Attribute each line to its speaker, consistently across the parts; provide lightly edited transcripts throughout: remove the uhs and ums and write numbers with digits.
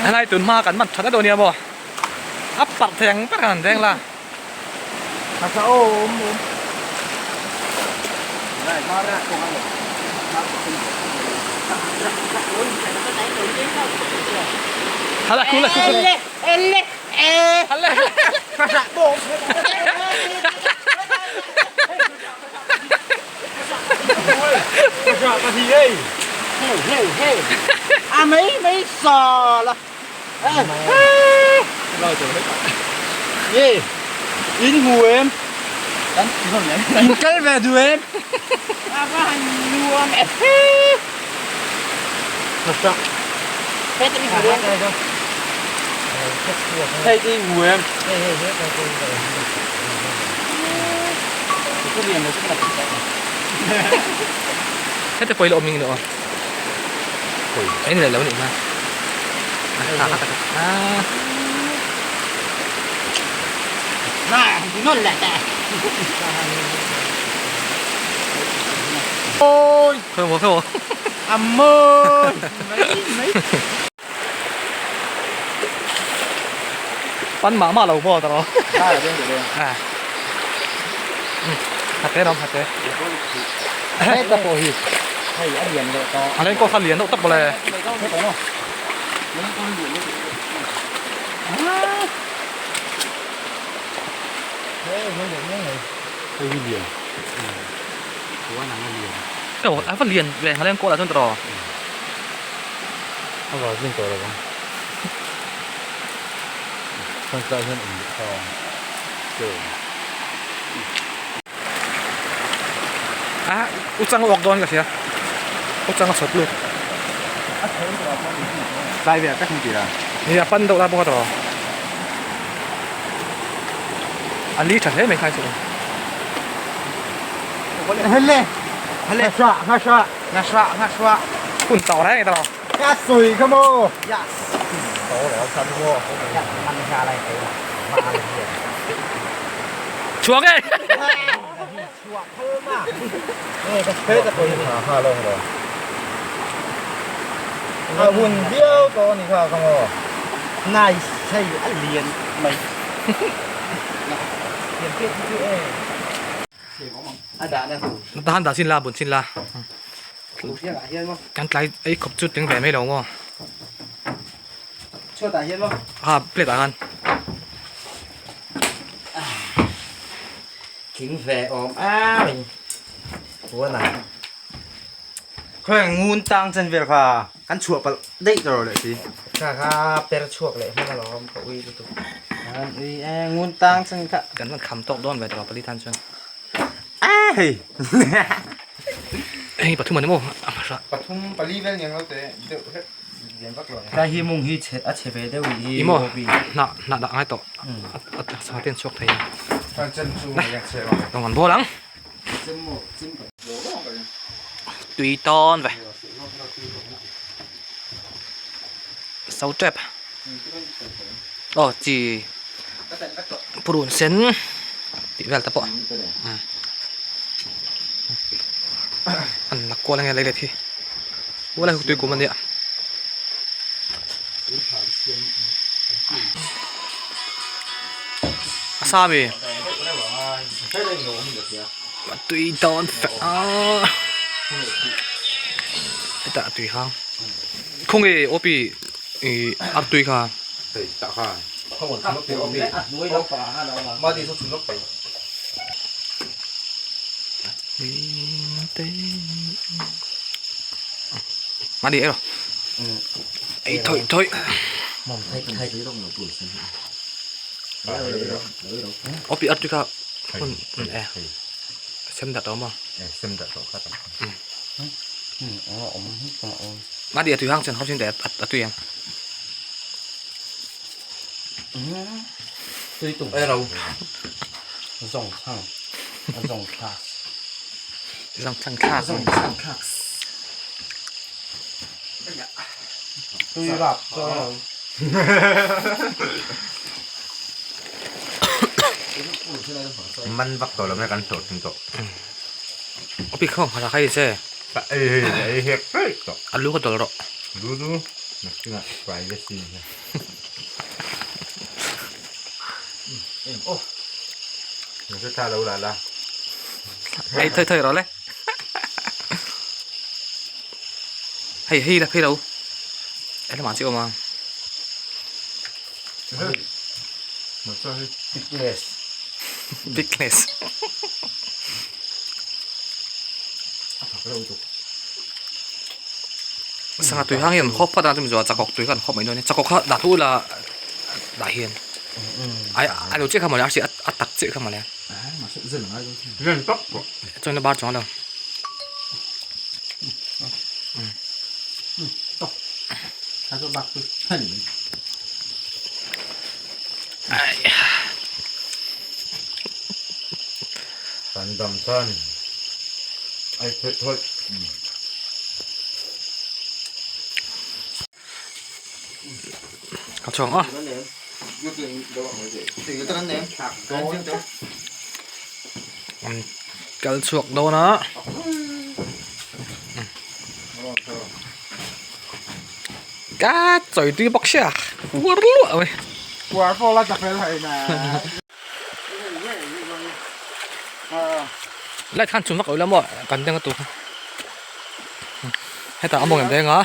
Speaker 1: Helai tun hma kan man that a dawn nia maw? A parh thei ang ber khan han veng la. Hala kula kula. Hala.
Speaker 2: À mấy mấy sò là. Ye. In ngu em. In kal ve du em. A va han nuam e. Hei ti ngu em.
Speaker 1: Heta pawh i la awm ing lo aw. Eng ni lo nih hma.
Speaker 2: Ôi.
Speaker 1: Khơi mùa khơi mùa.
Speaker 2: À mơ. Mấy mấy.
Speaker 1: Pan mah mah lo maw tawh. À. Hạt té không hạt té.
Speaker 2: Heta pawh hi. Hei a lian leh tawh.
Speaker 1: A lên ko kha lian deuh tak mawle.
Speaker 2: Hei hi lian.
Speaker 1: Eo a va lian ve a leng kawl ah chuan tawh
Speaker 2: A va zin tawh lo ang. Chuan tlai hian awm leh ta tlem.
Speaker 1: A u chang a uak dawn ka hria u chang a sawt lut.
Speaker 2: Tlai ve tak hmu tih a.
Speaker 1: Ni a pan deuh la bawk a tawh. A li tha hle mai khai chu.
Speaker 2: Hele hele swa nga swa nga swa nga swa
Speaker 1: hun tawh reng tawh
Speaker 2: ka sui kha mo yes to lo san mo ya man sha lai te ma le hi
Speaker 1: chuak e
Speaker 2: chuak phal ma e ka ta ko hi ha lo lo a hun viau to ni kha kha mo nice hei a lian mai lian pet chu e
Speaker 1: Tahan dah chin la bun chin la kan tlai ei khawp chu tling ve mai lo maw ha plate ah khan
Speaker 2: tling ve awm a mai Khawi ngun tang chen vel kha kan chhuah palh daih tawh leh si. Kha kha per chhuak leh hman alawm ka ui lutuk. Kan ui e ngun tang chen kha.
Speaker 1: Kan rawn kham tawk dawn ve tawh pali tan chuan.
Speaker 2: A hei.
Speaker 1: Hei pathum ani maw a hmasa.
Speaker 2: Pathum pali vel niang lo te deuh hlek lian vak lo. Tlai hi mung hi chhe a chhe ve deuh i.
Speaker 1: I maw hnah hnah dah ngai tawh a sa te an chhuak thei a.
Speaker 2: Chuan chem chu lian chhe lo.
Speaker 1: Dawng an bawl ang. Tui tawn ve. So tep. Aw chi purun sen tih vel te pawh an la kual ange lei let hi kual a tui kum ania. A sa mi tui dawn fek a hetah a tui hang khawnge opi ih artui kha. Madi ei rawh ei thawih thawih opi artui kha hun hun e sem dah tawh maw madi a tui hang chuan hawp chin teh a tui ang.
Speaker 2: Man vak tawh lo mai kan hlawh thin tawh.
Speaker 1: Opi khaw hmasa khai se.
Speaker 2: Ei hei ei hek hek tawh.
Speaker 1: Alu kha dawlh rawh.
Speaker 2: Lu chu. Nakinah privacy hi. Nasa thla lo la la.
Speaker 1: Ei thoi thoi rawh le. Hei hei la phei lo. Helamah chiah awm a.
Speaker 2: Thickness.
Speaker 1: Thickness. Sangha tui hang hian khawp phawt a chumi zawh ah chakawk tui kha an khawp mai dawn a ni chakawk kha dah thu ila dah hian ai a lo chiah kha mawle a a tak chiah kha mawle chuan a bar chuang lo.
Speaker 2: Kan dam chuan ai thawih thawih.
Speaker 1: Ka chhuang a. Kal chhuak dawn a. Ka chawi tui bawk sia uar luah mai.
Speaker 3: Uar pawh la tak fel hai na.
Speaker 1: Light khan chhun vak lo ila maw kan deng a tur kha. Hetah a mawng em deng a.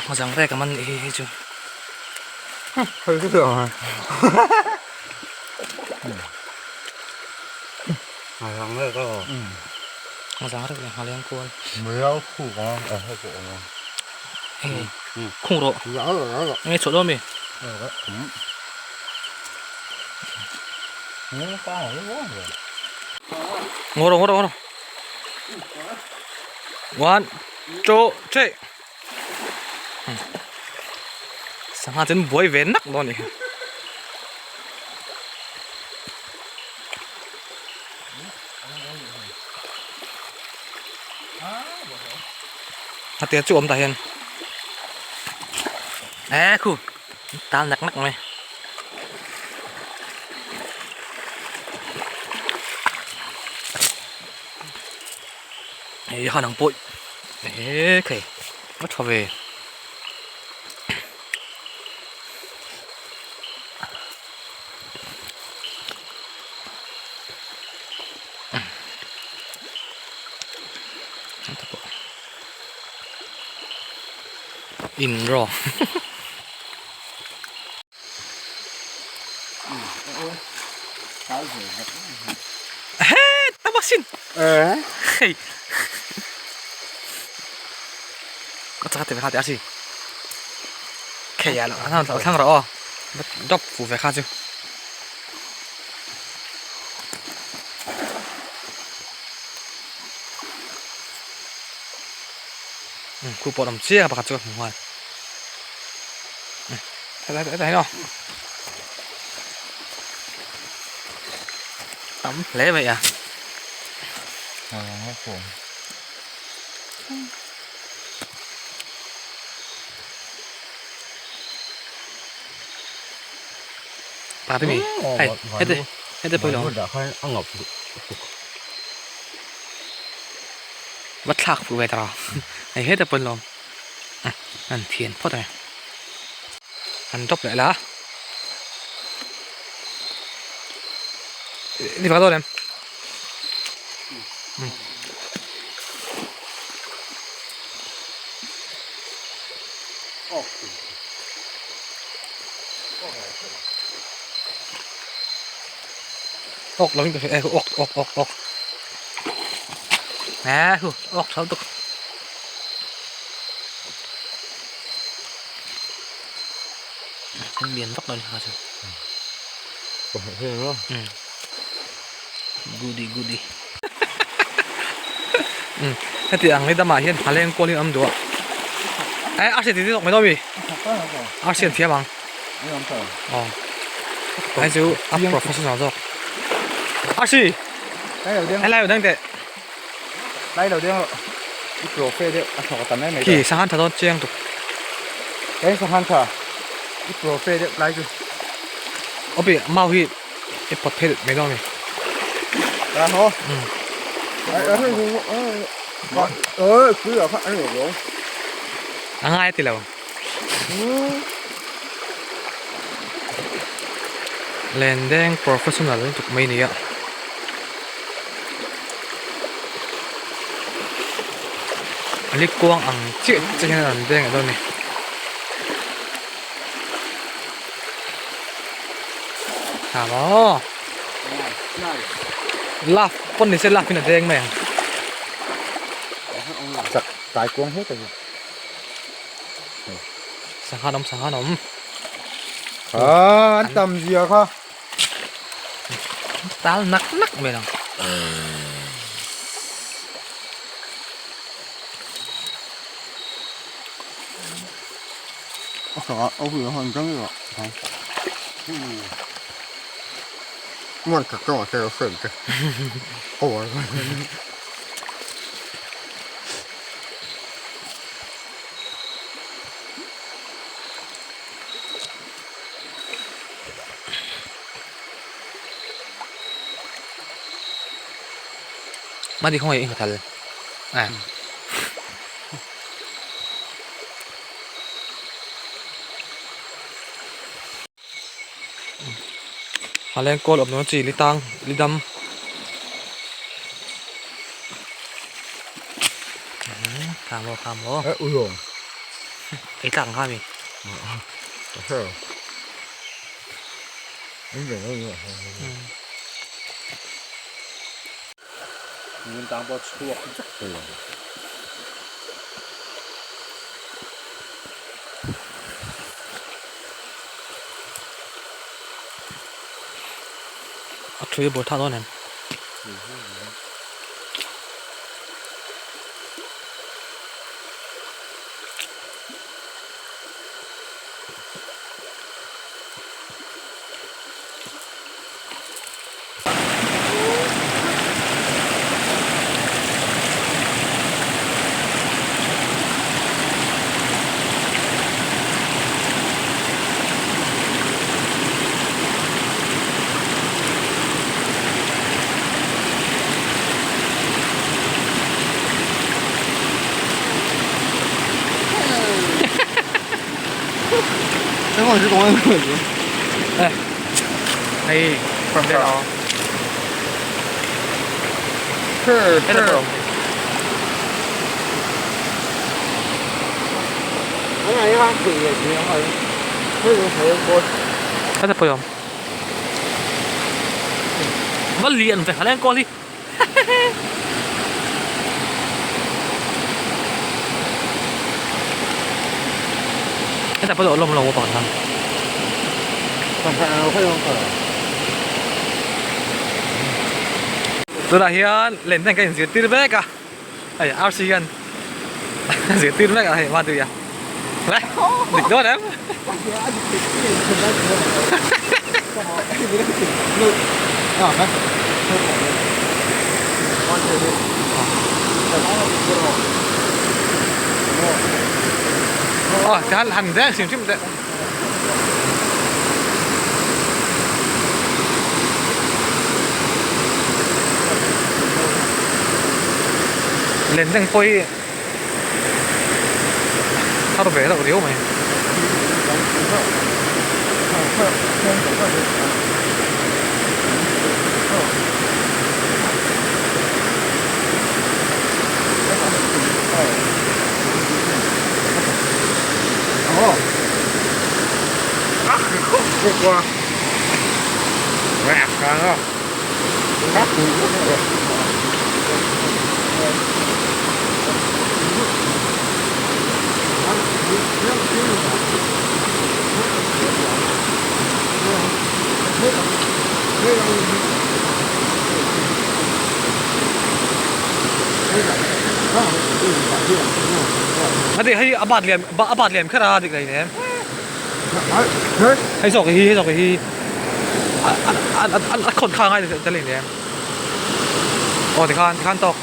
Speaker 1: Nghazang rek a man nih hi hei chu. Nghazang rek leh nghaleng kual. Hei khung rawh. Enge chhuah dawn mi? Ngawh rawh ngawh rawh ngawh rawh. One two three. Sangha chu an buai ve nak dawn a ni. Hetiang chu awm tah hian eh khu tal nak nak mai. Hei han ang pawh eh khai a tha ve. In raw. He tamasin. Hei. Ka chaka te ve kha te asi. Khei a lo thlang rawh aw. Drop fu ve kha chu. Khu pawh awm chiang a pakhat chu ka hmu nghal. Hetah hian aw tam hle mai a. Pa te mi hei hete hete pawh ilo va thlak fuh ve ta lo hei hete pawh ilo an thian phawt a ni an drop leh la ni va dawn em. Awk lo in ka hria e awk awk awk awk e hu awk tha lutuk an lian vak lo a ni kha chu goodie goodie heti ang hi damah hian phaleng kual in a awm duh a eh a hriat tih zawk mai dawn mi a hriat thiam ang aw hei chu a professional zawk. Arsi.
Speaker 3: Lai lo deng.
Speaker 1: Lai lo deng teh.
Speaker 3: Lai lo deng rawh. I profe deuh a hnawk a tam em mai.
Speaker 1: Khi sanghan tha dawn chiang tuk.
Speaker 3: Eng sanghan tha. I profe deuh lai chu.
Speaker 1: Opi mau hi i pawt phei mai dawn a ni.
Speaker 3: Ra ho. Ơ cứ là phát ăn được rồi.
Speaker 1: A ngai ti lo. Lendeng professional lutuk mai nia. A li kuang ang chiah chiah hian an deng a dawn a ni. Tha maw? Love pawn ni se love in a deng mai ang.
Speaker 3: Chak tai kuang hle ta hi.
Speaker 1: Sangha an awm sangha an awm.
Speaker 3: Kha an tam zia kha.
Speaker 1: Tal nak nak mai lang. Madi khawngaih i nghathal a. Halen kawl awm dawn chi li tang li dam kha maw kha maw
Speaker 3: eh ui awm
Speaker 1: ei tlak ang kha mi
Speaker 2: Ngun tang pawh chhuak vek thei ang.
Speaker 1: A thui a buai thak dawn em? Hei from there aw. Hello. Heta pawh i awm. Va lian ve halen kawl hi. Heta pawh lawm lo pakhat khan. Tunah hian len ten ka inzirtir vek a hei RC hian zirtir vek a hei Maduia le dik dawn em. Aw tikhan han deng hrim hrim teh. Len deng pawh hi har ve deuh riau mai. Heti hei a bat lian a bat lian kher a dik lei nem. Hei zawk hi hei zawk hi. A khawn kha a ngai tel eng em? Aw tikhan tikhan tawk.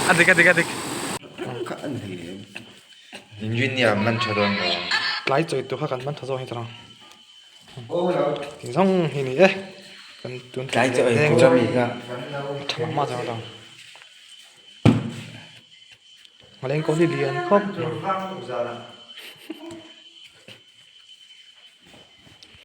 Speaker 1: A dik a dik a dik.
Speaker 2: Engineer man tha dawn lo.
Speaker 1: Tlai chawi tur kha kan man tha zawk hi tawh ang. Ti zawng hi ni e. Kan tun
Speaker 2: Tlai chawi tur ami kha.
Speaker 1: Tha mah mah zawk ang. Maleng kaw hi lian khawp mai.